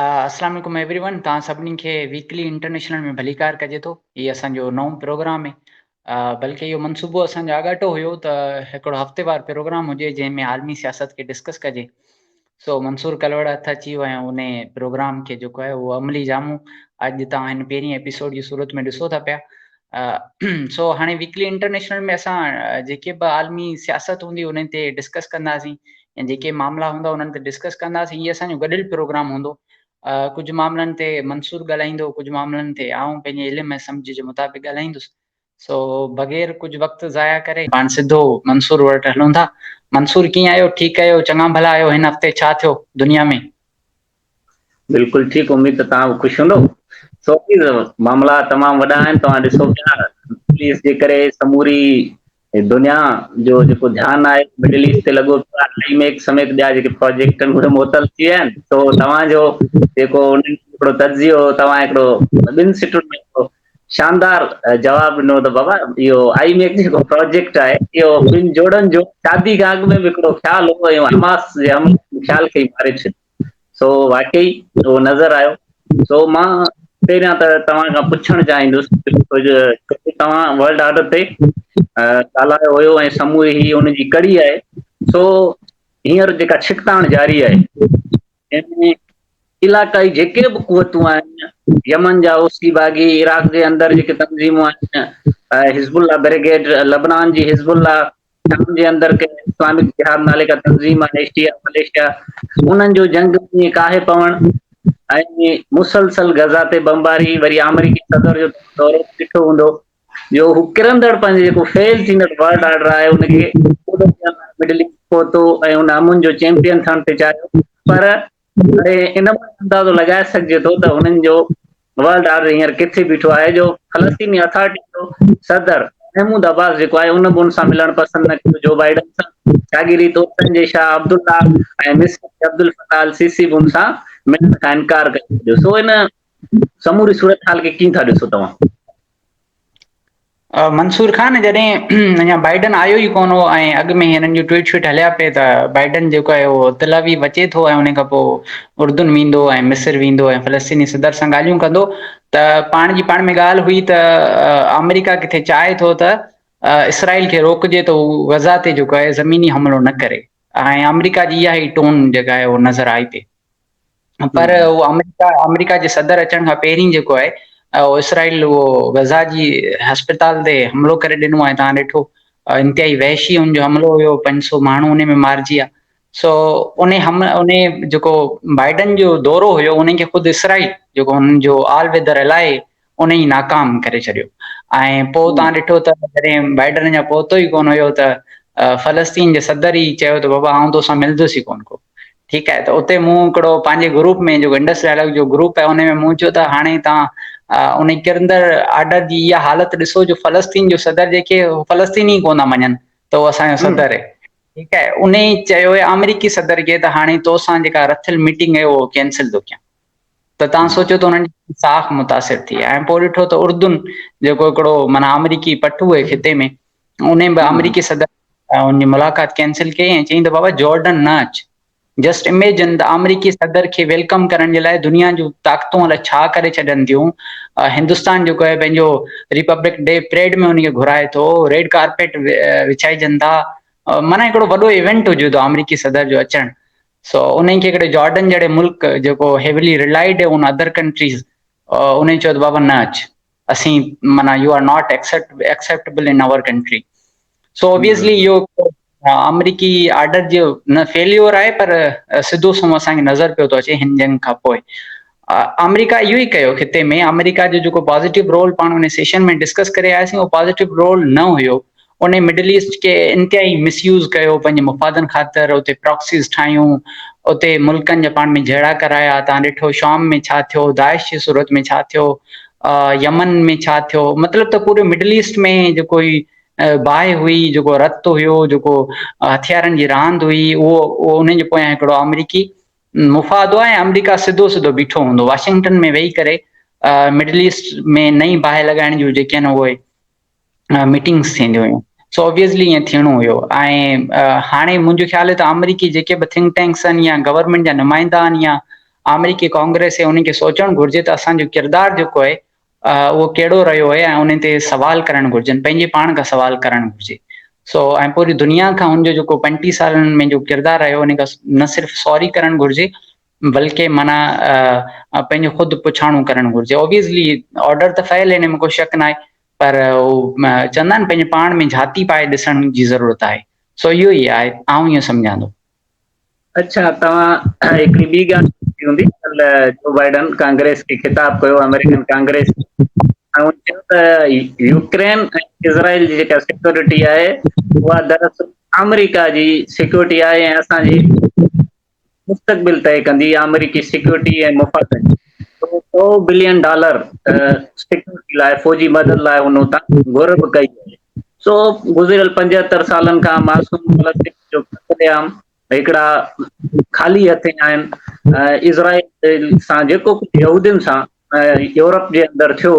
اسلام عليڪم every one, توهان سڀني کي ويڪلي انٽرنيشنل ۾ ڀليڪار ڪجي ٿو. هي اسان جو نئون پروگرام آهي، بلڪه اهو منصوبو اسان جو آڳاٽو هيو ته هڪڙو هفتيوار پروگرام هجي جنهن ۾ عالمي سياست کي ڊسڪس ڪجي. سو منصور ڪلوڙ هٿ اچي ويو ۽ ان پروگرام کي جيڪو آهي اهو عملي جامو اڄ توهان هن پهرين ايپيسوڊ جي صورت ۾ ڏسو ٿا پيا. سو هاڻي ويڪلي انٽرنيشنل ۾ اسان جيڪي به عالمي سياست هوندي انهن تي ڊسڪس ڪنداسين ۽ جيڪي معاملا هوندا انهن تي ڊسڪس ڪنداسين. هي اسان جو گڏيل پروگرام هوندو. ڪجهه معاملن تي منصور ڳالهائيندو، ڪجهه معاملن تي آئون پنهنجي علم ۽ سمجهه جي مطابق ڳالهائيندس. سو بغير ڪجهه وقت ضايع ڪري پاڻ سڌو منصور وٽ هلون ٿا. منصور ڪيئن آهيو؟ ٺيڪ آهيو؟ چڱا ڀلا آهيو؟ هن هفتي ڇا ٿيو دنيا ۾؟ بلڪل ٺيڪ، اميد ته توهان به خوش هوندو. سو معاملا تمام وڏا آهن، توهان ڏسو پيا مڊل ايسٽ جي ڪري سموري دنيا جو جيڪو ڌيان آهي مڊل ايسٽ تي لڳو پيو آهي. آئي ميڪ سميت ٻيا جيڪي پروجيڪٽ آهن اهي معطل ٿي ويا آهن. سو توهان جو جيڪو انهن هڪڙو تجزيو هو، توهان هڪڙو ٻن سٽن ۾ هڪڙو شاندار جواب ڏنو ته بابا اهو آئي ميڪ جيڪو پروجيڪٽ آهي اهو ٻن جوڙن جو شادي کان اڳ ۾ به هڪڙو خيال هو ۽ حماس جي حملي خيال کي ئي ماري ڇڏيو. سو واقعي اهو نظر آيو. سو مان پهريان ته توهان کان پڇڻ چاهيندس توهان ورلڊ آرڊر تي ڳالهايو هيو ۽ سموري هي ان جي ڪڙي آهي. سو هينئر جيڪا ڇڪتاڻ جاري آهي جنهن ۾ علاقائي جيڪي به قوتون آهن، يمن جا حوثي باغي، عراق جي اندر جيڪي تنظيمون آهن، حزب الله بريگيڊ، لبنان جي حزب الله، شام جي اندر ڪنهن اسلامڪ جهاد نالي ڪا تنظيم آهي، شيعا مليشيا، انهن جو جنگ ۾ ڪاهي پوڻ ۽ مسلسل غزه تي بمباري، وري آمريڪي صدر جو دورو به ڏٺو هوندو جو هو ڪرندڙ پنهنجي جيڪو فيل ٿيندڙ ورلڊ آرڊر آهي ان کي مڊل ايسٽ پهتو ۽ ان امن جو چيمپيئن ٿيڻ ٿي چاهيو، پر هاڻي ان مان اندازو لڳائي سگهجي ٿو ته هنن جو ورلڊ آرڊر هينئر ڪٿي بيٺو آهي جو فلسطيني اٿارٽي جو صدر محمود عباس جيڪو آهي ان به ان سان ملڻ پسند نه ڪيو جو بائيڊن سان، ساڳي ريت اردن جي شاهه عبدالله ۽ مصر جي عبدالفتاح السيسي به ان سان ملڻ کان انڪار ڪري ڇڏيو. سو ان سموري صورتحال کي ڪيئن ٿا ڏسو توهان؟ منصور خان جڏهن اڃا بائيڊن آيو ئي ڪونه هو ۽ اڳ ۾ هنن جو ٽوئيٽ شوئيٽ هليا پئي ته بائيڊن جيڪو آهي اهو تل ابيب اچي ٿو ۽ ان کان پوء اردن ويندو ۽ مصر ويندو ۽ فلسطيني صدر سان ڳالهيون ڪندو ته پاڻ جي پاڻ ۾ ڳالهه هئي ته آمريڪا ڪٿي چاهي ٿو ته اسرائيل کي روڪجي ته هو غزا تي جيڪو آهي زميني حملو نه ڪري ۽ آمريڪا جي اها ئي ٽون جيڪا آهي اهو نظر آئي پئي. پر اهو آمريڪا آمريڪا جي صدر اچڻ کان پهرين جيڪو آهي اهو اسرائيل اهو غزا جي هسپتال تي حملو ڪري ڏنو آهي. تان ڏٺو انتهائي وحشي ان جو حملو هيو، 500 ماڻهو ان ۾ مارجي ويا. سو ان هم ان جيڪو بائيڊن جو دورو هيو ان کي خود اسرائيل جيڪو هنن جو آل ويدر الائي ان ئي ناڪام ڪري ڇڏيو. ۽ پوء تان ڏٺو ته جڏهن بائيڊن اڃا پهتو ئي ڪونه هيو ته فلسطين جي صدر ئي چيو ته بابا آئون توسان ملندس ئي ڪونه ڪو. ٺيڪ آهي ته اتي مون هڪڙو پنهنجي گروپ ۾ جيڪو انڊس ڊائلاگ جو گروپ آهي ان ۾ مون چيو ته هاڻي تان ان ڪرندڙ آرڊر جي اها حالت ڏسو جو فلسطين جو صدر جيڪي فلسطيني ئي ڪونه ٿا مڃن ته هو اسان جو صدر آهي. ٺيڪ آهي ان ئي چيو آمريڪي صدر کي ته هاڻي توسان جيڪا رٿيل ميٽنگ آهي اهو ڪينسل ٿو ڪيان. ته تان سوچيو ته انهن جي ساک متاثر ٿي ۽ پوء ڏٺو ته اردن جيڪو هڪڙو معنيٰ آمريڪي پٺو هئي خطي ۾ ان به آمريڪي صدر ان جي ملاقات ڪينسل ڪئي ۽ چيائين ته بابا جارڊن نه اچ. جسٽ اميجن ته آمريڪي صدر کي welcome ڪرڻ جي لاء دنيا جون طاقتون الائي ڇا ڪري ڇڏن ٿيون. هندستان جيڪو آهي پنهنجو ريپبلڪ ڊي پريڊ ۾ ان کي گهرائي ٿو، ريڊ ڪارپيٽ وڇائجن ٿا، معنيٰ هڪڙو وڏو ايونٽ هجي ٿو آمريڪي صدر جو اچڻ. سو انهن کي هڪڙي جارڊن جهڙي ملڪ جيڪو هيولي رلائيڊ ان ادر ڪنٽريز انهن چيو ته بابا نه اچ، اسين معنيٰ you are not acceptable in our country. So obviously اهو آمريڪي آرڊر جو نه فيليور آهي پر سڌو سنئون اسان کي نظر پيو ٿو اچي هن جنگ کان پوء آمريڪا اهو ئي ڪيو خطي ۾ آمريڪا جو جيڪو پازيٽو رول پاڻ ان سيشن ۾ ڊسڪس ڪري آياسين اهو پازيٽو رول نه هيو. ان مڊل ايسٽ کي انتهائي مس يوز ڪيو پنهنجي مفادن خاطر، اتي پراڪسيز ٺاهيون، اتي ملڪن جا پاڻ ۾ جهيڙا ڪرايا. تان ڏٺو شام ۾ ڇا ٿيو، داعش جي صورت ۾ ڇا ٿيو، يمن ۾ ڇا ٿيو، مطلب ته پوري مڊل ايسٽ ۾ جيڪو هي باهه هئي، جيڪو رت هيو، جيڪو هٿيارن جي راند هئي، اهو انهن جي پويان هڪڙو آمريڪي مفاد هو ۽ آمريڪا سڌو سڌو بيٺو هوندو واشنگٽن ۾ ويهي ڪري مڊل ايسٽ ۾ نئين باهه لڳائڻ جون جيڪي آهن اهي ميٽنگس ٿينديون هيون. سو اوبويسلي ائين ٿيڻو هيو ۽ هاڻي منهنجو خيال آهي ته آمريڪي جيڪي به ٿنڪ ٽينڪس آهن يا گورنمينٽ جا نمائندا آهن يا آمريڪي ڪانگريس ۽ انهن کي سوچڻ گهرجي ته اسان جو ڪردار جيڪو آهي اهو ڪهڙو رهيو آهي ۽ ان تي سوال ڪرڻ گهرجن، پنهنجي پاڻ کان سوال ڪرڻ گهرجي. سو ۽ پوري دنيا کان هن جو جيڪو 35 سالن ۾ جو ڪردار رهيو ان کان نه صرف سوري ڪرڻ گهرجي بلڪه معنيٰ پنهنجو خود پڇاڻو ڪرڻ گهرجي. اوبويسلي آرڊر ته فعل هن ۾ ڪو شڪ ناهي پر هو چوندا آهن پنهنجي پاڻ ۾ جھاتي پائي ڏسڻ جي ضرورت آهي. سو اهو ئي آهي، آئون اهو سمجهان ٿو. اڇا توهان هڪڙي ٻي ڳالهه ٻڌي هوندي ڪلهه جو بائيڊن ڪانگريس کي خطاب ڪيو آمريڪن ڪانگريس ۽ هن چيو ته يوڪرين ۽ اسرائيل جي جيڪا سيڪيورٽي آهي اها دراصل آمريڪا جي سيڪيورٽي آهي ۽ اسان جي مستقبل طئي ڪندي آمريڪي سيڪيورٽي ۽ مفادن سو بلين ڊالر سيڪيورٽي لاء فوجي مدد لاء هن اتان گهر به ڪئي آهي سو گذريل 75 سالن کان معصوم فلسطين جو قتل عام هڪڙا خالي هٿين آهن. اسرائيل سان جيڪو ڪجهه يهودين سان يورپ جي اندر ٿيو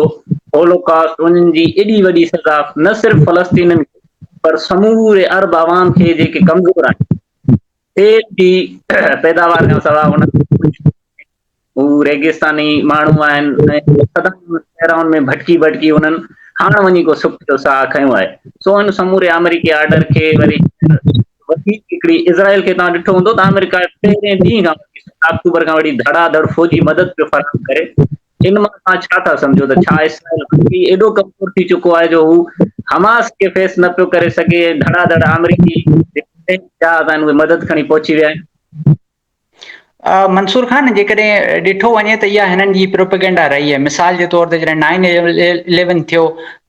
هولوڪاسٽ انهن جي ايڏي وڏي سزا نه صرف فلسطينين کي پر سموري عرب عوام کي جيڪي ڪمزور آهن تيل جي پيداوار کان سواء انهن هو ريگستاني ماڻهو آهن ۽ سدائين صحرائن ۾ ڀٽڪي ڀٽڪي انهن هاڻ وڃي ڪو سک جو ساهه کنيو آهي. سو ان سموري آمريڪي آرڊر کي وري وڌيڪ هڪڙي اسرائيل کي توهان ڏٺو هوندو ته آمريڪا پهرين ڏينهن کان وٺي 7 آڪٽوبر کان وٺي ڌڙا ڌڙ فوجي مدد پيو فراهم ڪري. ان مان توهان ڇا ٿا سمجهو ته ڇا اسرائيل واقعي ايڏو ڪمزور ٿي چڪو آهي جو هو حماس کي فيس نه پيو ڪري سگهي ۽ ڌڙا ڌڙ آمريڪي جيڪي جهاز آهن اهي مدد کڻي پهچي ويا آهن؟ منصور خان جيڪڏهن ڏٺو وڃي ته اها هنن جي پروپيگنڊا رهي آهي مثال جي طور تي جڏهن نائن اليون ٿيو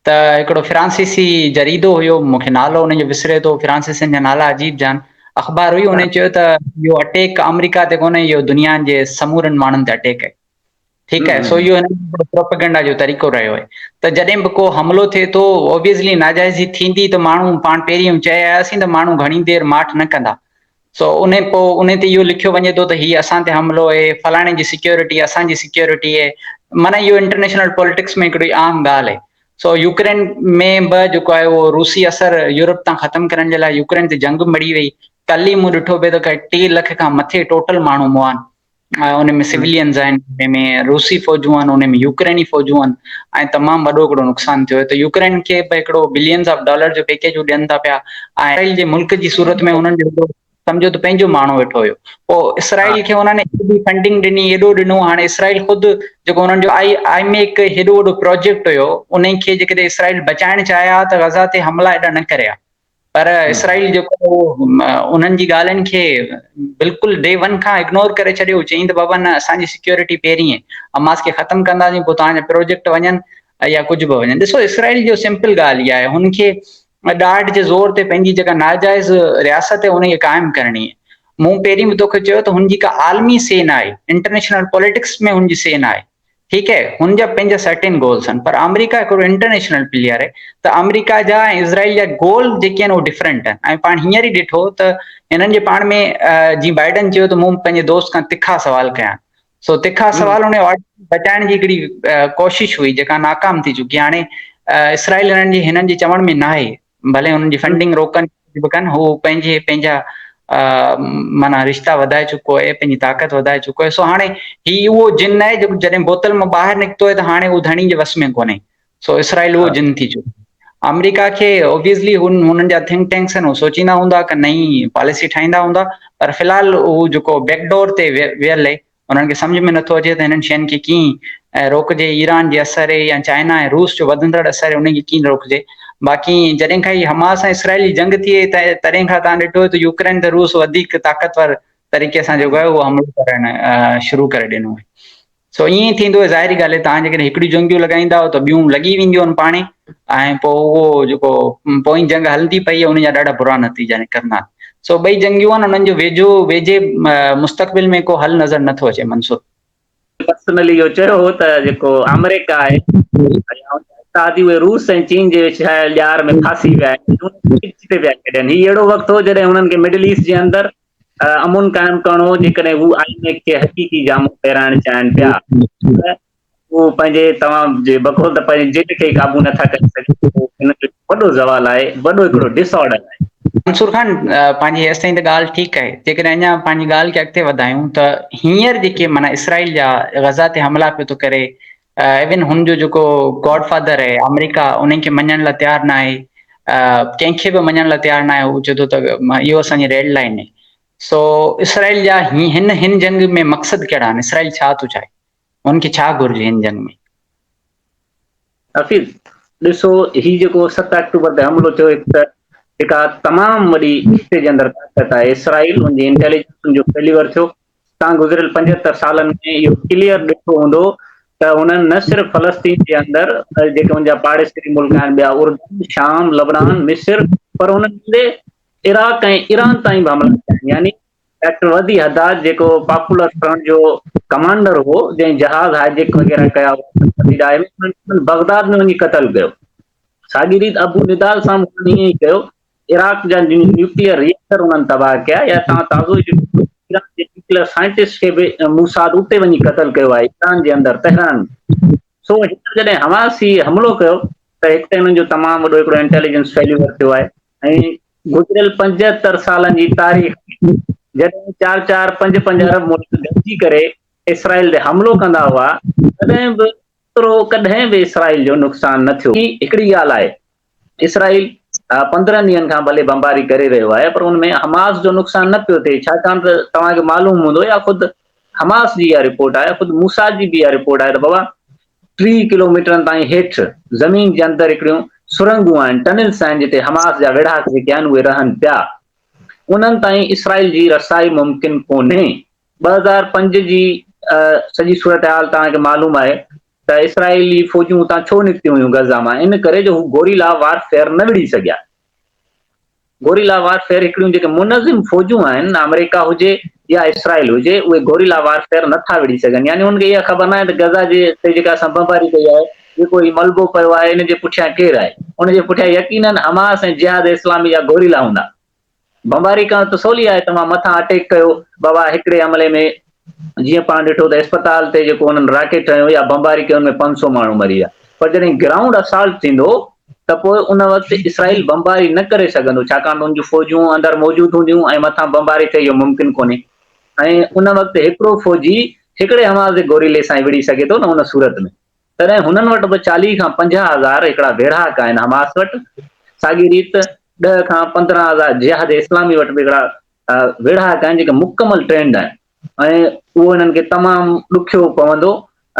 ته هڪڙو فرانسيسي جريدو هيو مونکي نالو ان جو وسري ٿو فرانسيسين جا نالا عجيب جان اخبار هئي ان چيو ته اهو اٽيڪ آمريڪا تي ڪونهي اهو دنيا جي سمورن ماڻهن تي اٽيڪ آهي ٺيڪ آهي سو اهو هنن پروپيگنڊا جو طريقو رهيو آهي ته جڏهن به ڪو حملو ٿئي ٿو اوبويسلي ناجائزي ٿيندي ته ماڻهو پاڻ پهرين چئي آياسين ته ماڻهو گهڻي دير ماٺ نه ڪندا سو انهي پوء انهي تي اهو لکيو وڃي ٿو ته هي اسان تي حملو اهي، فلاڻي جي سيڪيورٽي اسان جي سيڪيورٽي اهي، معنيٰ اهو انٽرنيشنل پوليٽڪس ۾ هڪڙي عام ڳالهه اهي. سو يوڪرين ۾ به جيڪو آهي اهو روسي اثر يورپ تان ختم ڪرڻ جي لاء يوڪرين تي جنگ مڙهي وئي. ڪلهه ئي مون ڏٺو پئي ته 3 لک کان مٿي ٽوٽل ماڻهو مئا آهن. ان ۾ سولينز آهن ان ۾ روسي فوجون آهن ان ۾ يوڪريني فوجون آهن ۽ تمام وڏو هڪڙو نقصان ٿيو آهي ته يوڪرين کي به هڪڙو بلينز آف ڊالر جو پيڪيج هو ڏين ٿا پيا ۽ اسرائيل جي ملڪ جي صورت ۾ انهن جو هڪڙو سمجهو ته پنهنجو ماڻهو ويٺو هيو پوء اسرائيل کي انهن ايڏي فنڊنگ ڏني ايڏو ڏنو هاڻي اسرائيل خود جيڪو انهن جو آئي آئي ميڪ هيڏو وڏو پروجيڪٽ هيو ان کي جيڪڏهن اسرائيل بچائڻ چاهي ها ته غزا تي حملا ايڏا نه ڪري ها پر اسرائيل جيڪو انهن جي ڳالهين کي بلڪل ڊي ون کان اگنور ڪري ڇڏيو چيائين ته بابا نه اسان جي سيڪيورٽي پهرين آهي حماس کي ختم ڪنداسين پوء توهان جا پروجيڪٽ وڃن يا ڪجهه به وڃن ڏسو اسرائيل جو سمپل ڳالهه اها آهي هن کي ڏاڍ جي زور تي پنهنجي جيڪا ناجائز رياست آهي ان کي قائم ڪرڻي آهي مون پهرين به توکي چيو ته هن جي ڪا عالمي سي نه آهي انٽرنيشنل پوليٽڪس ۾ هن جي سي نه آهي ٺيڪ آهي هن جا پنهنجا سرٽين گولز آهن پر آمريڪا هڪڙو انٽرنيشنل پليئر آهي ته آمريڪا جا ۽ اسرائيل جا گول جيڪي آهن اهي ڊفرنٽ آهن ۽ پاڻ هينئر ئي ڏٺو ته هنن جي پاڻ ۾ جي بائيڊن چيو ته مون پنهنجي دوست کان تکا سوال ڪيا سو تکا سوال ان بچائڻ جي هڪڙي ڪوشش هئي جيڪا ناڪام ٿي چڪي هاڻي اسرائيل هنن جي هنن جي چوڻ ۾ ناهي ڀلي انهن جي فنڊنگ روڪن به ڪن هو پنهنجي پنهنجا معنيٰ رشتا وڌائي چڪو آهي پنهنجي طاقت وڌائي چڪو آهي سو هاڻي هي اهو جن آهي جيڪو جڏهن بوتل مان ٻاهر نڪتو آهي ته هاڻي هو ڌڻي جي وس ۾ ڪونهي سو اسرائيل اهو جن ٿي چڪو آمريڪا کي اوبويسلي هن هنن جا ٿنڪ ٽينڪس آهن هو سوچيندا هوندا ڪه نئين پاليسي ٺاهيندا هوندا پر في الحال هو جيڪو بيڪ ڊور تي ويل آهي انهن کي سمجهه ۾ نٿو اچي ته هنن شين کي ڪيئن روڪجي، ايران جي اثر يا چائنا ۽ روس جو وڌندڙ اثر ان کي ڪيئن روڪجي. باقي جڏهن کان هي حماس ۽ اسرائيل جي جنگ ٿي آهي تڏهن کان توهان ڏٺو ته يوڪرين تي روس وڌيڪ طاقتور طريقي سان جيڪو آهي اهو حملو ڪرڻ شروع ڪري ڏنو آهي. سو ائين ئي ٿيندو آهي ظاهري ڳالهه آهي توهان جيڪڏهن هڪڙيون جنگيون لڳائيندا ته ٻيون لڳي وينديون آهن پاڻي ۽ پوء اهو جيڪو پوئين جنگ هلندي پئي ان جا ڏاڍا برا نتيجا نڪرندا آهن. سو ٻئي جنگيون آهن انهن جو ويجهو ويجهي مستقبل ۾ ڪو حل نظر نٿو اچي منصور. پرسنلي اهو چيو هو ته جيڪو آمريڪا آهي اتحادي اهي روس ۽ چين جي وڇايل ڄار ۾ ڦاسي ويا آهن تي پيا ڇڏين. هي اهڙو وقت هو جڏهن هنن کي مڊل ايسٽ جي اندر امن قائم ڪرڻو هو جيڪڏهن هو I M F کي حقيقي جامو پهرائڻ چاهين پيا ته هو پنهنجي توهان جي بقول ته پنهنجي جند کي ئي قابو نٿا ڪري سگهن. ان جو وڏو زوال آهي، وڏو هڪڙو ڊس آرڊر آهي. منصور خان پنهنجي هيستائين ته ڳالهه ٺيڪ آهي جيڪڏهن اڃا پنهنجي ڳالهه کي اڳتي وڌايون ته هينئر جيڪي معنيٰ اسرائيل جا غزه تي حملا پيو ٿو ڪري ايون هن جو جيڪو گاڊ فادر آهي آمريڪا انهن کي مڃڻ لاء تيار نه آهي ڪنهن کي به مڃڻ لاء تيار نه آهي هو چئي ٿو ته اهو اسان جي ريڊ لائن آهي سو اسرائيل جا هن هن جنگ ۾ مقصد ڪهڙا آهن اسرائيل ڇا ٿو چاهي هن کي ڇا گهرجي هن جنگ ۾؟ حفيظ، ڏسو هي جيڪو ست آڪٽوبر تي حملو ٿيو هڪ ته جيڪا تمام وڏي خطي جي اندر طاقت آهي اسرائيل ان جي انٽيليجنس ان جو فيليور ٿيو. تان گذريل 75 سالن ۾ اهو ڪليئر ڏٺو هوندو ته هنن نه صرف فلسطين جي اندر جيڪي ان جا پاڙيسري ملڪ آهن ٻيا اردن، شام، لبنان، مصر پر هنن عراق ۽ ايران تائين به حملا ڪيا آهن يعني ڊاڪٽر ودي حداد جيڪو پاپولر فرنٽ جو ڪمانڊر هو، جنهن جهاز هائيجيڪ وغيره ڪيا هئا، انهن بغداد ۾ وڃي قتل ڪيو. ساڳي ريت ابو ندال سان به انهن ائين ئي ڪيو. عراق جا نيوڪليئر ريئيڪٽر انهن تباهه ڪيا يا توهان تازو ئي ڏٺو هوندو ايران جي نيوڪليئر سائنٽسٽ کي به موساد اتي وڃي قتل ڪيو آهي ايران جي اندر تهران ۾. سو هينئر جڏهن حماس هي حملو ڪيو ته هڪ ته انهن جو تمام وڏو هڪڙو انٽيليجنس فيليور ٿيو آهي ۽ گذريل 75 سالن جي تاريخ ۾ جڏهن چار چار پنج پنج عرب ملڪ گڏجي ڪري اسرائيل تي حملو ڪندا هئا تڏهن به ايترو ڪڏهن به اسرائيل جو نقصان نه ٿيو. هي هڪڙي ڳالهه آهي اسرائيل 15 ڏينهن کان ڀلي بمباري ڪري رهيو آهي پر ان ۾ حماس جو نقصان نه پيو ٿئي ڇاڪاڻ ته توهان کي معلوم هوندو يا خود حماس جي اها رپورٽ آهي خود موساد جي به اها رپورٽ آهي ته بابا 30 ڪلوميٽرن تائين هيٺ زمين جي اندر هڪڙيون سرنگون آهن، ٽنلز آهن جتي حماس جا ويڙهاڪ جيڪي آهن اهي رهن پيا. انهن تائين اسرائيل جي رسائي ممڪن ڪونهي. 2005 جي سڄي صورتحال توهان کي معلوم آهي ته اسرائيلي فوجون اتان ڇو نڪتيون هيون غزه مان ان ڪري جو هو گوريلا وارفيئر نه وڙهي سگهيا. گوريلا وارفيئر هڪڙيون جيڪي منظم فوجون آهن آمريڪا هجي يا اسرائيل هجي اهي گوريلا وارفيئر نه ٿا وڙهي سگهن يعني انهن کي اها خبر ناهي ته غزه جي تي جيڪا اسان بمباري ڪئي آهي جيڪو هي ملبو پيو آهي ان جي پٺيان ڪير آهي ان جي پٺيان يقينن حماس ۽ جهاد اسلامي جا گوريلا هوندا. بمباري ڪرڻ ته سولي آهي توهان مٿان اٽيڪ ڪيو بابا هڪڙي حملي ۾ جيئن پاڻ ڏٺو ته اسپتال تي جيڪو انهن راڪيٽ هنيو يا بمباري ڪئي ان ۾ 500 ماڻهو مري ويا پر جڏهن گرائونڊ اسالٽ ٿيندو ته پوء ان وقت اسرائيل بمباري نه ڪري سگهندو ڇاڪاڻ ته ان جون فوجون اندر موجود هونديون ۽ مٿان بمباري ٿئي اهو ممڪن ڪونهي ۽ ان وقت هڪڙو فوجي هڪڙي حماس جي گوريلي سان ئي وڙهي سگهي ٿو نه ان صورت ۾ تڏهن هنن وٽ به 40 کان 50 هزار هڪڙا ويڙهاڪ آهن حماس وٽ ساڳي ريت 10 کان 15 هزار جهاد اسلامي وٽ به هڪڙا ويڙهاڪ آهن جيڪي مڪمل ٽرينڊ آهن ۽ اهو هنن کي تمام ڏکيو پوندو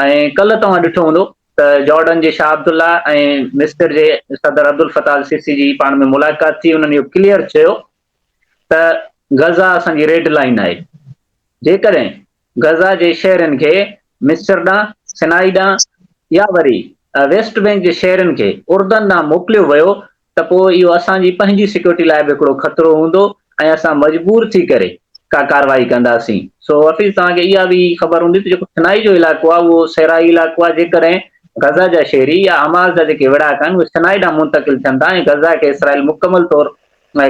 ۽ ڪلهه توهان ڏٺو هوندو ته جارڊن جي شاهه عبدالله ۽ مصر جي صدر عبدالفتاح السيسي جي پاڻ ۾ ملاقات ٿي انهن اهو ڪليئر چيو ته غزه اسان جي ريڊ لائن آهي جيڪڏهن غزه جي شهرين کي مصر ڏانهن، سنائي ڏانهن يا وري ويسٽ بئنڪ جي شهرين کي اردن ڏانهن موڪليو ويو ته پوء اهو اسان جي پنهنجي سيڪيورٽي لاء به هڪڙو خطرو هوندو ۽ اسان مجبور ٿي ڪري ڪا ڪارروائي ڪنداسين. سو حفيظ توهان کي اها به خبر هوندي ته جيڪو سنائي جو علائقو آهي اهو صحرائي علائقو آهي جيڪڏهن غزه جا شهري يا حماس جا جيڪي ويڙهاڪ آهن اهي سنائي ڏانهن منتقل ٿين ٿا ۽ غزه کي اسرائيل مڪمل طور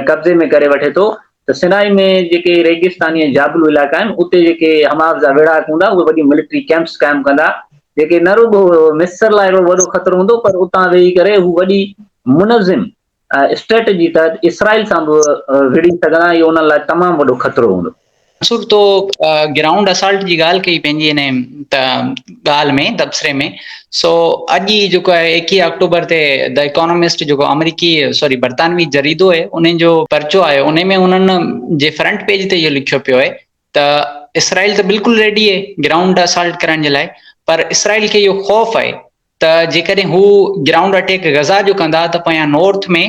قبضي ۾ ڪري وٺي ٿو ته سنائي ۾ جيڪي ريگستاني ۽ جابلو علائقا آهن اتي جيڪي حماس جا ويڙهاڪ هوندا اهي وڏيون ملٽري ڪيمپس قائم ڪندا جيڪي نه رڳو مصر لاء هڪڙو وڏو خطرو هوندو پر اتان ويهي ڪري هو وڏي منظم اسٽريٽجي تحت اسرائيل سان به وڙهي سگهندا اهو انهن لاء تمام وڏو خطرو هوندو. منصور تو گرائونڊ اسالٽ جي ڳالهه ڪئي پنهنجي ان ته ڳالهه ۾ تبصري ۾ سو اڄ ئي جيڪو آهي 21 آڪٽوبر تي the economist جيڪو آمريڪي سوري برطانوي جريدو آهي ان جو پرچو آيو ان ۾ انهن جي فرنٽ پيج تي اهو لکيو پيو آهي ته اسرائيل ته بلڪل ريڊي آهي گرائونڊ اسالٽ ڪرڻ جي لاء پر اسرائيل کي اهو خوف آهي ته جيڪڏهن هو گرائونڊ اٽيڪ غزا جو ڪندا ته پويان نارٿ ۾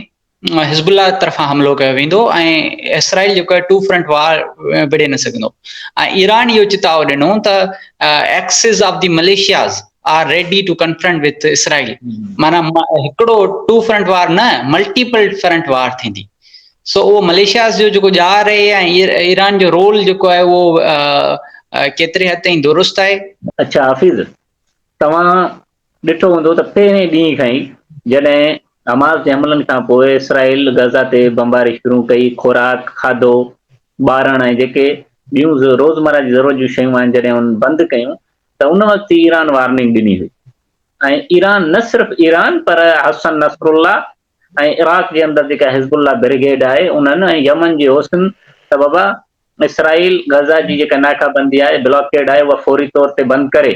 حزب الله طرفان حملو ڪيو ويندو ۽ اسرائيل جيڪو آهي ٽو فرنٽ وار وڙهي نه سگهندو ۽ ايران اهو چتاء ڏنو ته axis of the militias are ready to confront with Israel معنيٰ هڪڙو ٽو فرنٽ وار نه ملٽيپل فرنٽ وار ٿيندي سو اهو مليشياز جو جيڪو ڄار آهي ۽ ايران جو رول جيڪو آهي اهو ڪيتري حد تائين درست آهي. اڇا حفيظ توهان ڏٺو هوندو ته پهرين ڏينهن کان ئي جڏهن حماس جي حملن کان پوء اسرائيل غزه تي بمباري شروع ڪئي، خوراڪ، کاڌو، ٻارڻ ۽ جيڪي ٻيون روزمره جي ضرورت جون شيون آهن جڏهن انهن بند ڪيون ته ان وقت ئي ايران وارننگ ڏني هئي ۽ ايران نه صرف ايران پر حسن نصرالله ۽ عراق جي اندر جيڪا حزب الله برگيڊ آهي انهن ۽ يمن جي حوثين ته بابا اسرائيل غزه جي جيڪا ناڪابندي آهي، بلاڪيڊ آهي، اها فوري طور تي بند ڪري،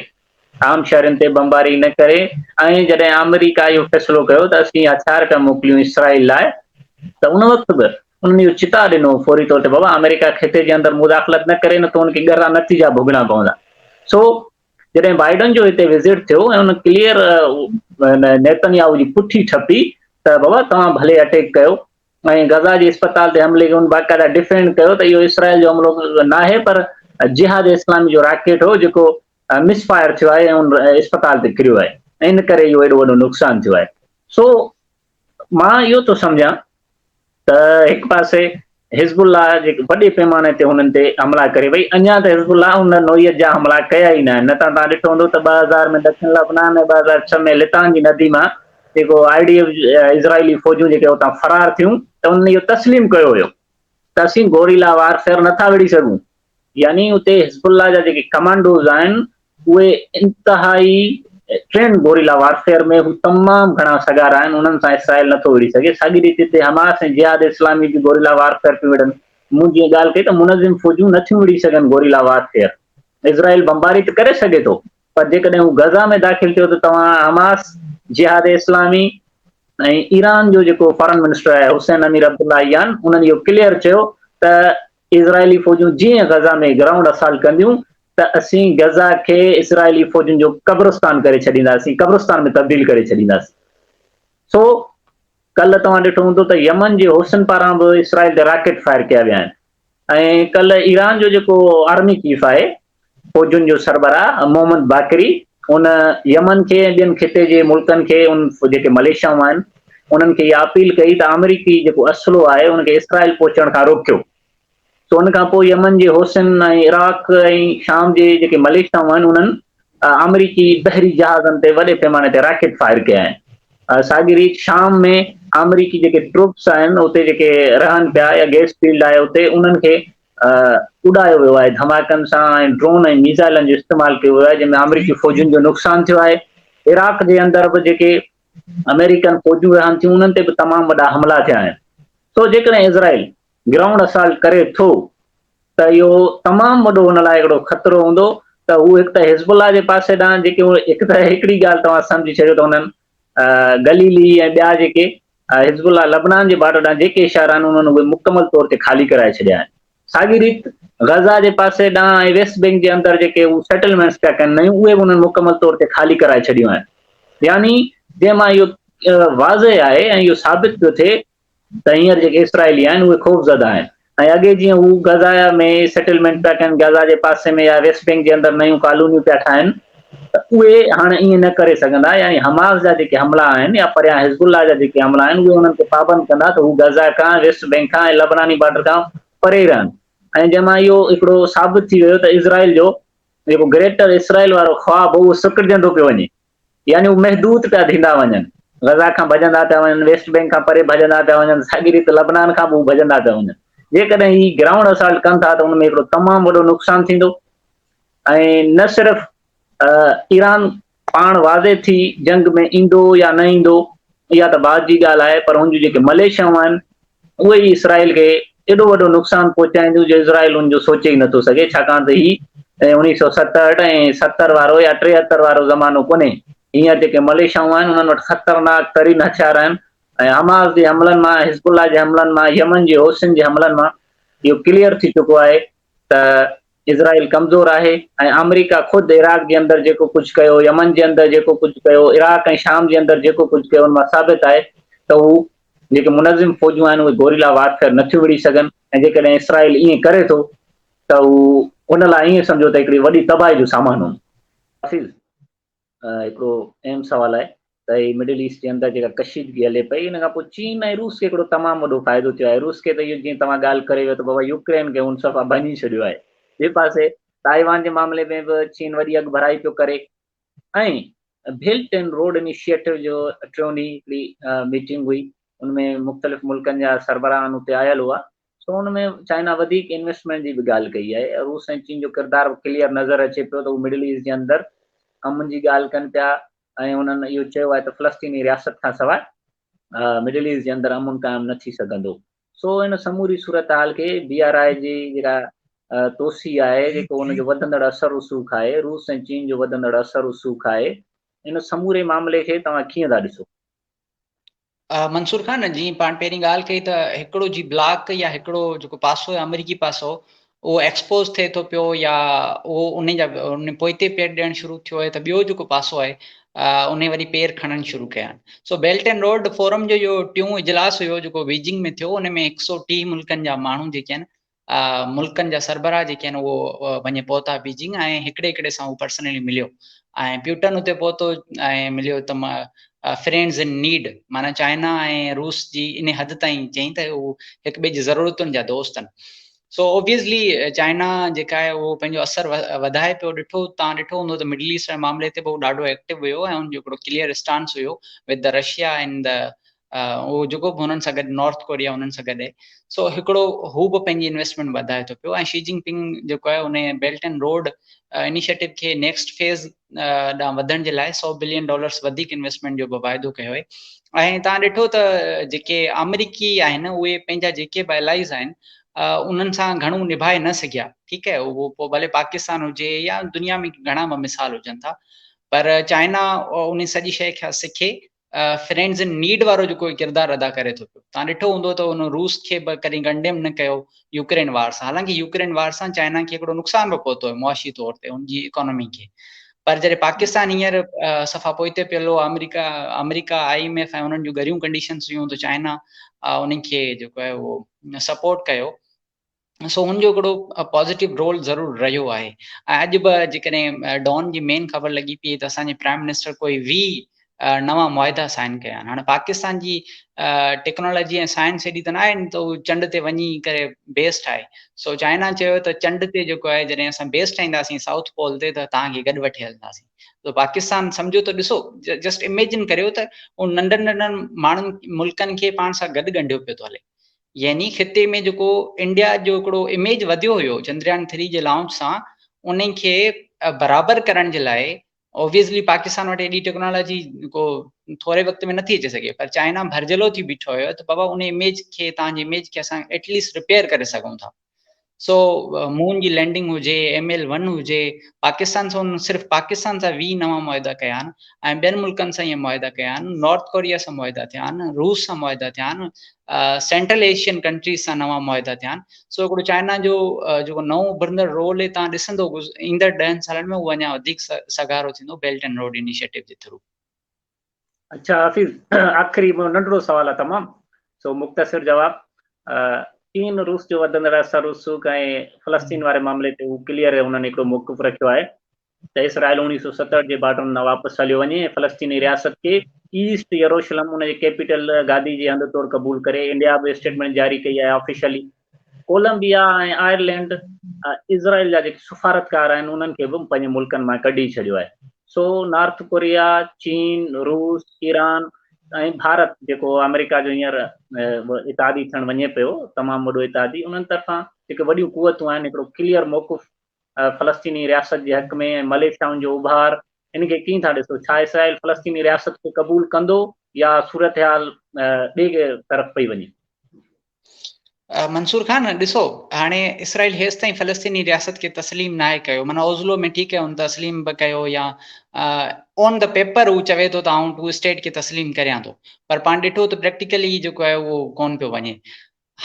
عام شهرين تي بمباري نه ڪري ۽ جڏهن آمريڪا اهو فيصلو ڪيو ته اسين هٿيار پيا موڪليون اسرائيل لاء ته ان وقت به انهن اهو چتاء ڏنو فوري طور تي بابا آمريڪا خطي جي اندر مداخلت نه ڪري نه ته ان کي ڳرا نتيجا ڀوڳڻا پوندا. سو جڏهن بائيڊن جو هتي وزٽ ٿيو ۽ ان ڪليئر نيتن ياهو جي پٺي ٺپي ته بابا توهان ڀلي اٽيڪ ڪيو ۽ غزا جي اسپتال تي حملي کي ان باقاعده ڊفينڊ ڪيو ته اهو اسرائيل جو حملو ناهي پر جهاد اسلامي جو راڪيٽ هو جيڪو مس فائر ٿيو آهي ۽ ان اسپتال تي ڪريو آهي ۽ ان ڪري اهو ايڏو وڏو نقصان ٿيو آهي. سو مان اهو ٿو سمجهان ته هڪ پاسي حزب الله جي وڏي پيماني تي هنن تي حملا ڪري وئي، اڃا ته حزب الله ان نوعيت جا حملا ڪيا ئي ناهن، نه ته توهان ڏٺو هوندو ته 2000 ۾ ڏکڻ لبنان ۽ 2006 ۾ لتان جي ندي مان جيڪو I D F اسرائيلي فوجون جيڪي اتان فرار ٿيون ته انهن اهو تسليم ڪيو هيو ته اسين گوريلا وارفيئر نٿا وڙهي سگهون، يعني اتي حزب الله جا جيڪي ڪمانڊوز آهن اهي انتهائي ٽرينڊ گوريلا وارفيئر ۾ هو تمام گهڻا سگهارا آهن، انهن سان اسرائيل نٿو وڙهي سگهي. ساڳي ريت هتي حماس ۽ جهاد اسلامي به گوريلا وارفيئر پيون وڙهن. مون جيئن ڳالهه ڪئي ته منظم فوجون نٿيون وڙهي سگهن گوريلا وارفيئر. اسرائيل بمباري ته ڪري سگهي ٿو پر جيڪڏهن هو غزه ۾ داخل ٿيو ته توهان حماس، جهاد اسلامي ۽ ايران جو جيڪو فارن منسٽر آهي حسين امير عبداللهيان انهن اهو ڪليئر چيو ته اسرائيلي فوجون جيئن غزه ۾ گرائونڊ اسالٽ ڪنديون ته اسين غزه کي اسرائيلي فوجن جو قبرستان ڪري ڇڏينداسين، قبرستان ۾ تبديل ڪري ڇڏينداسين. سو ڪلهه توهان ڏٺو هوندو ته يمن جي حوثين پاران به اسرائيل تي راڪيٽ فائر ڪيا ويا آهن ۽ ڪلهه ايران جو جيڪو آرمي چيف آهي فوجن جو سربراهه محمد باقري ان يمن کي ۽ ٻين خطي جي ملڪن کي ان جيڪي مليشيائون آهن انهن کي اها اپيل ڪئي ته آمريڪي جيڪو اسلحو آهي ان کي اسرائيل پهچڻ کان روڪيو. سو ان کان پوء يمن جي حوثين ۽ عراق ۽ شام جي جيڪي مليشيائون آهن انهن آمريڪي بحري جهازن تي وڏي پيماني تي راڪيٽ فائر ڪيا آهن. ساڳي ريت شام ۾ آمريڪي جيڪي ٽروپس آهن اتي جيڪي رهن پيا يا گيس فيلڊ آهي اتي انهن کي اڏايو ويو آهي ڌماڪن سان ۽ ڊرون ۽ ميزائلن جو استعمال ڪيو ويو آهي جنهن ۾ آمريڪي فوجن جو نقصان ٿيو آهي. عراق جي اندر به جيڪي آمريڪن فوجون رهن ٿيون انهن تي به تمام وڏا حملا ٿيا آهن. سو جيڪڏهن اسرائيل گرائونڊ اسالٽ ڪري ٿو ته اهو تمام وڏو هن لاء هڪڙو خطرو هوندو ته هو هڪ ته حزب الله جي پاسي ڏانهن جيڪي هڪ ته هڪڙي ڳالهه توهان سمجهي ڇڏيو ته انهن گليلي ۽ ٻيا جيڪي حزب الله لبنان جي بارڊر ڏانهن جيڪي اشارا آهن انهن اهي مڪمل طور تي خالي ڪرائي ڇڏيا آهن. ساڳي ريت غزه جي پاسي ڏانهن ۽ ويسٽ بينڪ جي اندر جيڪي هو سيٽلمينٽس پيا ڪن نيون اهي به انهن مڪمل طور تي خالي ڪرائي ڇڏيون آهن. يعني جنهن مان اهو واضح آهي ۽ اهو ثابت پيو ٿئي ته هينئر جيڪي اسرائيلي آهن اهي خوفزده آهن ۽ اڳي جيئن هو غزه ۾ سيٽلمينٽ پيا ڪن غزه جي پاسي ۾ يا ويسٽ بينڪ جي اندر نيون ڪالونيون پيا ٺاهن ته اهي هاڻ ائين نه ڪري سگهندا يعني حماس جا جيڪي حملا آهن يا پريان حزب الله جا جيڪي حملا آهن اهي انهن کي پابند ڪندا ته هو غزه کان ويسٽ بينڪ کان ۽ لبناني بارڊر کان پري رهن ۽ جنهن مان اهو هڪڙو ثابت ٿي ويو ته اسرائيل جو جيڪو گريٽر اسرائيل وارو خواب هو اهو سڪڙجندو پيو وڃي. يعني هو محدود پيا ٿيندا وڃن، غزه کان ڀڄندا پيا وڃن، ويسٽ بينڪ کان پري ڀڄندا پيا وڃن، ساڳي ريت لبنان کان به هو ڀڄندا پيا وڃن. جيڪڏهن هي گرائونڊ اسالٽ ڪن ٿا ته ان ۾ هڪڙو تمام وڏو نقصان ٿيندو ۽ نه صرف ايران پاڻ واضح ٿي جنگ ۾ ايندو يا نه ايندو اها ته بعد جي ڳالهه آهي پر هن جون جيڪي مليشيائون آهن اهي ئي اسرائيل کي ايڏو وڏو نقصان پهچائينديون جو اسرائيل ان جو سوچي ئي نٿو سگهي ڇاڪاڻ ته هي اوڻيهه سو ستهٺ ۽ ستر وارو يا ٽيهتر وارو زمانو ڪونهي هينئر جيڪي مليشيائون آهن انهن وٽ خطرناڪ ترين هٿيار آهن ۽ حماس جي حملن مان حزب الله جي حملن مان يمن جي حوثين جي حملن مان اهو ڪليئر ٿي چڪو آهي ته اسرائيل ڪمزور آهي ۽ آمريڪا خود عراق جي اندر جيڪو ڪجهه ڪيو، يمن جي اندر جيڪو ڪجهه ڪيو، عراق ۽ شام جي اندر جيڪو ڪجهه ڪيو ان مان ثابت آهي ته هو جيڪي منظم فوجون آهن اهي گوريلا وارفيئر نٿيون وڙهي سگهن ۽ جيڪڏهن اسرائيل ائين ڪري ٿو ته هو ان لاء ائين سمجهو ته هڪڙي وڏي تباهي جو سامان هوندو. حفيظ. هڪڙو اهم سوال آهي ته هي مڊل ايسٽ جي اندر جيڪا ڪشيدگي هلي پئي ان کان پوء چين ۽ روس کي هڪڙو تمام وڏو فائدو ٿيو آهي روس کي ته اهو جيئن توهان ڳالهه ڪري ويو ته بابا يوڪرين کي هن صفا ڀڃي ڇڏيو آهي ٻئي پاسي تائيوان جي معاملي ۾ به چين وڏي اڳڀرائي پيو ڪري ۽ بيلٽ اينڊ روڊ انيشيٽو جو ٽيون ڏينهن هڪڙي ميٽنگ هئي ان ۾ مختلف ملڪن جا سربراهان اتي آيل هئا سو ان ۾ چائنا وڌيڪ انويسٽمينٽ جي به ڳالهه ڪئي آهي. روس ۽ چين جو ڪردار به ڪليئر نظر اچي پيو ته هو مڊل ايسٽ جي اندر امن جي ڳالهه ڪن پيا ۽ انهن اهو چيو آهي ته فلسطيني رياست کان سواء مڊل ايسٽ جي اندر امن قائم نه ٿي سگهندو. سو ان سموري صورتحال کي بي آر I جي جيڪا توسيع آهي، جيڪو ان جو وڌندڙ اثر رسوخ آهي، روس ۽ چين جو وڌندڙ اثر رسوخ آهي، ان سموري معاملي کي توهان ڪيئن ٿا ڏسو؟ منصور خان جيئن پاڻ پهرين ڳالهه ڪئي ته هڪڙو جي بلاڪ يا هڪڙو جيڪو پاسو آهي آمريڪي پاسو اهو ايڪسپوز ٿئي ٿو پيو يا اهو ان جا ان پوئتي پير ڏيڻ شروع ٿيو آهي ته ٻيو جيڪو پاسو آهي ان وري پير کڻڻ شروع ڪيا آهن. سو بيلٽ اينڊ روڊ فورم جو اهو ٽيون اجلاس هيو جيڪو بيجنگ ۾ ٿيو ان ۾ 130 ملڪن جا ماڻهو جيڪي آهن ملڪن جا سربراهه جيڪي آهن اهو وڃي پهتا بيجنگ ۽ هڪڙي هڪڙي سان هو پرسنلي مليو ۽ پيوٽن اتي پهتو ۽ مليو ته فرينڊز ان نيڊ معنيٰ چائنا ۽ روس جي ان حد تائين چئين ته هو هڪ ٻئي جي ضرورتن جا دوست آهن. سو اوبويسلي چائنا جيڪا آهي اهو پنهنجو اثر وڌائي پيو. ڏٺو تان ڏٺو هوندو ته مڊل ايسٽ واري معاملي تي به هو ڏاڍو ايڪٽو هيو ۽ ان جو هڪڙو clear stance have with the Russia and the اهو جيڪو به هنن سان گڏ نارٿ ڪوريا هنن سان گڏ آهي. سو هڪڙو هو به پنهنجي انويسٽمينٽ وڌائي ٿو پيو ۽ شي جن پنگ جيڪو آهي ان بيلٽ اينڊ روڊ انيشيٽو کي نيڪسٽ فيز ڏانهن وڌڻ جي لاء 100 بلين ڊالرس وڌيڪ انويسٽمينٽ جو به واعدو ڪيو آهي. ۽ تان ڏٺو ته جيڪي آمريڪي آهن اهي پنهنجا جيڪي به الائيز آهن انهن سان گهڻو نڀائي نه سگهيا. ٺيڪ آهي، اهو پوء ڀلي پاڪستان هجي يا دنيا ۾ گهڻا به مثال هجن ٿا، پر چائنا ان سڄي شيء کان سکي فرينڊز ان نيڊ وارو جيڪو ڪردار ادا ڪري ٿو پيو. تان ڏٺو هوندو ته ان روس کي به ڪڏهن ڪنڊيم نه ڪيو يوڪرين وار سان، حالانڪه يوڪرين وار سان چائنا کي هڪڙو نقصان به پهتو آهي معاشي طور تي ان جي اڪانومي کي. پر جڏهن پاڪستان هينئر صفا پوئتي پيل هو، آمريڪا آمريڪا I M F ۽ انهن جون ڳريون ڪنڊيشنز هيون ته چائنا انهن کي جيڪو آهي اهو سپورٽ ڪيو. سو ان جو هڪڙو پازيٽو رول ضرور رهيو آهي. ۽ اڄ به جيڪڏهن ڊان جي مين خبر لڳي پئي ته اسان جي پرائم منسٽر ڪوئي 20 نوان معاهدا سائن ڪيا آهن. هاڻي پاڪستان جي ٽيڪنالاجي ۽ سائنس ايڏي ته ناهي ته هو چنڊ تي وڃي ڪري بيس ٺاهي. سو چائنا چيو ته چنڊ تي جيڪو آهي جڏهن اسان بيس ٺاهينداسين سائوٿ پول تي ته توهان کي گڏ وٺي هلنداسين. ته پاڪستان سمجهو ته ڏسو جسٽ اميجن ڪريو ته هو ننڍن ننڍن ماڻهن ملڪن کي پاڻ سان گڏ ڳنڍيو پيو ٿو هلي. يعني خطي ۾ جيڪو انڊيا جو هڪڙو اميج وڌيو هيو چندريان 3 جي لانچ سان، ان کي برابر ڪرڻ جي لاء اوبويسلي پاڪستان وٽ ايڏي ٽيڪنالاجي ڪو ٿوري وقت ۾ نٿي اچي سگهي، پر چائنا ڀرجهلو ٿي بيٺو هيو ته بابا ان اميج کي توهان جي اميج کي اسان ايٽليسٽ رپيئر ڪري سگهون ٿا. سو مون جي لينڊنگ هجي، ايم ايل ون هجي، پاڪستان سان انهن صرف پاڪستان سان 20 نوان معاهدا ڪيا آهن ۽ ٻين ملڪن سان اهي معاهدا ڪيا آهن، نارٿ ڪوريا سان معاهدا ٿيا آهن، روس سان معاهدا ٿيا آهن، سينٽرل ايشين ڪنٽريز سان نوان معاهدا ٿيا آهن. سو هڪڙو چائنا جو جيڪو نئون اڀرندڙ رول آهي تان ڏسندو ايندڙ 10 سالن ۾ اهو اڃا وڌيڪ سگهارو ٿيندو بيلٽ اينڊ روڊ انيشيٽو جي ٿرو. اڇا حفيظ، آخري منهنجو ننڍڙو سوال آهي تمام سو مختصر جواب. چين روس جو وڌندڙ اثر رسوخ ۽ فلسطين واري معاملي تي هو ڪليئر انهن هڪڙو موقف رکيو آهي ته اسرائيل 1967 جي بارڊرن ڏانهن واپس هليو وڃي ۽ فلسطيني رياست کي ايسٽ يروشلم ان جي ڪيپيٽل گادي جي هنڌ طور قبول ڪري. انڊيا به اسٽيٽمينٽ جاري ڪئي آهي آفيشلي. ڪولمبيا ۽ آئرلينڊ اسرائيل جا جيڪي سفارتڪار آهن انهن کي به پنهنجي ملڪن مان ڪڍي ڇڏيو آهي. سو نارٿ ڪوريا، چين، روس، ايران ۽ ڀارت جيڪو آمريڪا جو هينئر اتحادي ٿيڻ وڃي پيو، تمام وڏو اتحادي، انهن طرفان جيڪي وڏيون قوتون آهن هڪڙو ڪليئر موقف فلسطيني رياست جي حق ۾ ۽ مليشيائن جو اڀار، ان کي ڪيئن ٿا ڏسو؟ ڇا اسرائيل فلسطيني رياست کي قبول ڪندو يا صورتحال ٻئي طرف پئي وڃي؟ منصور خان ڏسو هاڻي اسرائيل هيستائين فلسطيني رياست کي تسليم ناهي ڪيو، معنيٰ اوزلو ۾ ٺيڪ آهي هن تسليم به ڪيو يا آن the paper هو چوي ٿو ته آئون ٽو اسٽيٽ کي تسليم ڪريان ٿو، پر پاڻ ڏٺو ته پريڪٽيڪلي جيڪو آهي اهو ڪون پيو وڃي.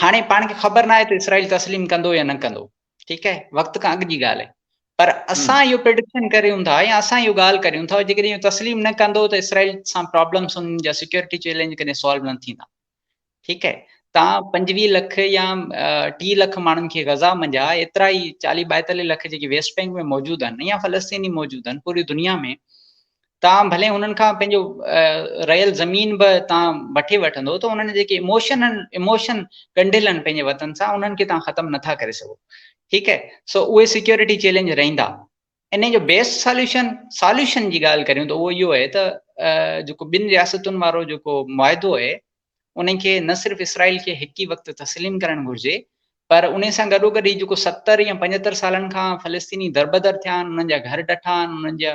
هاڻي پاڻ کي خبر ناهي ته اسرائيل تسليم ڪندو يا نه ڪندو، ٺيڪ آهي وقت کان اڳ جي ڳالهه آهي، پر اسان اهو پريڊڪشن ڪريون ٿا يا اسان اهو ڳالهه ڪريون ٿا جيڪڏهن اهو تسليم نه ڪندو ته اسرائيل سان پرابلمس ان جا سيڪيورٽي چئلينج ڪڏهن سالو نه ٿيندا. ٺيڪ آهي تان 25 لک يا 30 لک ماڻهن کي غزا منجها ايترا ئي 40 42 لک جيڪي ويسٽ بينڪ ۾ موجود آهن يا فلسطيني موجود آهن پوري دنيا ۾ تان ڀلي انهن کان پنهنجو رهيل زمين به تان وٺي وٺندو ته انهن جيڪي ايموشن آهن، ايموشن ڳنڍيل آهن پنهنجي وطن سان، انهن کي تان ختم نٿا ڪري سگهو. ٺيڪ آهي سو اهي سيڪيورٽي چئلينج رهندا. انهي جو بيسٽ ساليوشن، ساليوشن جي ڳالهه ڪريون ته اهو اهو آهي ته جيڪو ٻن رياستن وارو جيڪو معاهدو آهي انهي کي نه صرف اسرائيل کي هڪ ئي وقت تسليم ڪرڻ گهرجي پر انهي سان گڏوگڏ هي جيڪو 70 يا 75 سالن کان فلسطيني دربدر ٿيا آهن، انهن جا گهر ڊٺا آهن، انهن جا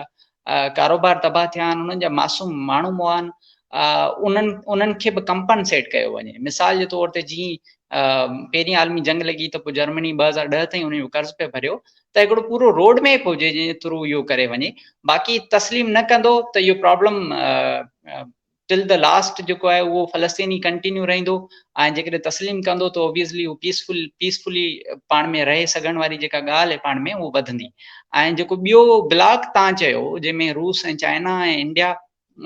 ڪاروبار تباهه ٿيا آهن، انهن جا معصوم ماڻهو مئا آهن، انهن انهن کي به ڪمپنسيٽ ڪيو وڃي. مثال جي طور تي جيئن پهرين عالمي جنگ لڳي ته پوء جرمني 2010 تائين ان جو قرض پئي ڀريو ته هڪڙو پورو روڊ ميپ هجي جنهن جي ٿرو اهو ڪري وڃي. باقي تسليم نه ڪندو ته اهو پرابلم ٽل the last جيڪو آهي اهو فلسطيني ڪنٽينيو رهندو ۽ جيڪڏهن تسليم ڪندو ته اوبويسلي هو پيسفل پيسفلي پاڻ ۾ رهي سگهڻ واري جيڪا ڳالهه آهي پاڻ ۾ اهو وڌندي. ۽ جيڪو ٻيو بلاڪ تان چيو جنهن ۾ روس ۽ چائنا ۽ انڊيا،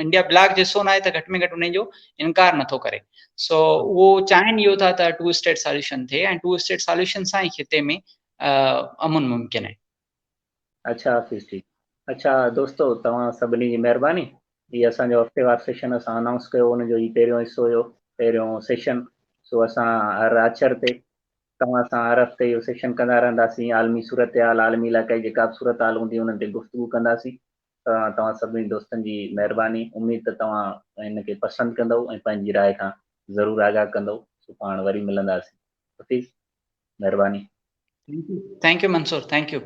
انڊيا بلاڪ جو حصو ناهي ته گهٽ ۾ گهٽ انهي جو انڪار نٿو ڪري، سو اهو چاهين اهو ٿا ته ٽو اسٽيٽ ساليوشن ٿئي ۽ ٽو اسٽيٽ ساليوشن سان ئي خطي ۾ امن ممڪن آهي. اڇا حفيظ ٺيڪ. اڇا دوستو توهان سڀني جي مهرباني هي اسان جو هفتيوار سيشن اسان انائونس ڪيو ان جو هي پهريون حصو هيو پهريون سيشن سو اسان هر آچر تي توهان سان هر هفتي اهو سيشن ڪندا رهنداسين عالمي صورتحال عالمي علائقائي جيڪا به صورتحال هوندي انهن تي گفتگو ڪنداسين توهان سڀني دوستن جي مهرباني اميد ته توهان هن کي پسند ڪندؤ ۽ پنهنجي راء کان ضرور آگاهه ڪندؤ سو پاڻ وري ملنداسين حفيظ مهرباني. Thank you Mansoor thank you.